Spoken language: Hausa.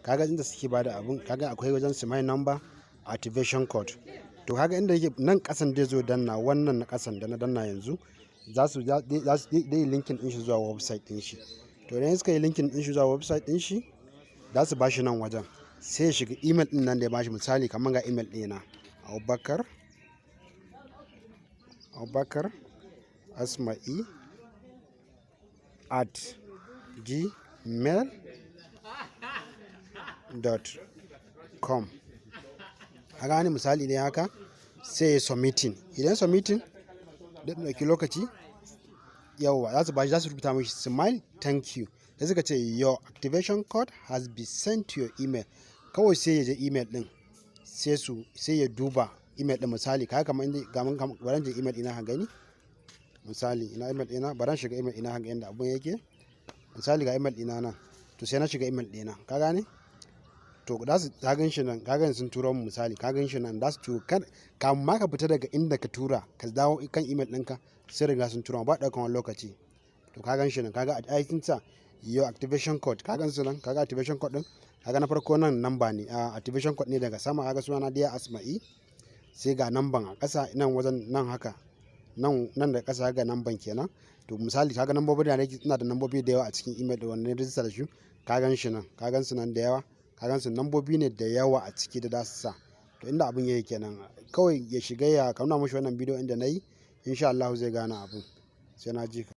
Kaga inda suke bada abun, kaga akwai wajen smile number, activation code. To kaga inda yake nan ƙasan dai zo danna wannan na ƙasan da na danna yanzu, za su dai linking ɗin shi zuwa website ɗin shi. To idan suka yi linking ɗin shi zuwa website ɗin shi, za su bashi nan wajen. Sai ya shiga email ɗin nan da ya bashi. Misali, kamar ga email ɗina, Abubakar Asma'i@gmail.com. Ka gane, misali ne haka, sai ya submitting. Idan submitting, zai ɗauki lokaci, yauwa, za su bashi, za su rubuta mashi "Smile, thank you". Sai suka ce, "Your activation code has been sent to your email." Kawai sai ya je email ɗin, sai ya duba email ɗin. Misali, kaga kamar inda ga mun, bari je email ɗina ka gani. Misali, ina email ɗina, bari shiga email ɗina ka ga inda abun yake. Misali, ga email ɗina nan. To sai na shiga email ɗina, ka gane? To za su, ka gan shi nan, ka gan sun turo mu. Misali, ka gan shi nan, za su turo kan kamun ma ka fita daga inda ka tura, ka dawo kan email ɗinka, sai riga sun turo, ba ɗaukan wani lokaci. To ka gan shi nan, ka ga aikin sa, "Your activation code", ka gan su nan, ka ga activation code ɗin. Ka ga na farko nan number ne, activation code ne daga sama. Ka ga sunana Diya Asma'i, sai ga number a ƙasa nan wajen nan haka. Nan nan da ƙasa ga number kenan. To misali, ka ga nambobi da nake, ina da nambobi da yawa a cikin email ɗin wanda na register da shi. Ka gan shi nan, ka gan su nan da yawa. Ka gan su, nambobi ne da yawa a ciki da za su sa. To inda abun yake kenan. Kawai ya shiga ya ka nuna mashi wannan bidiyo inda na yi, in sha Allahu zai gane abun. Sai na ji ka.